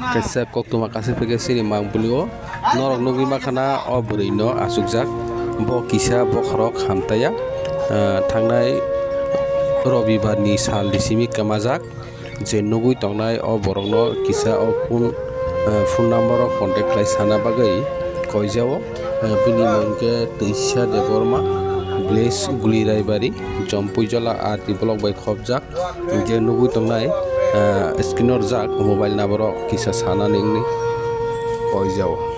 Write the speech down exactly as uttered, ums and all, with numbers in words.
Kaisa koktwma kasik phaikhe chini mangpili o norok nugwi mankha na o bwrwi no achukjak. Bo kisa bokhorok hamtaya, ah, thangnai robibar ni sal ni simi kwmajak. Je nugwi tongnai o borok no kisa o phone, ah, phone number o contact khlai sana bagwi koijao. Ah, bini mung khe Twisa Debbarma, village Guliraibari, Jompuijola R D block bai khopjak. Je nugwi tongnai, ah, screen o rijak mobile number o kisa sanani wngwi koijao.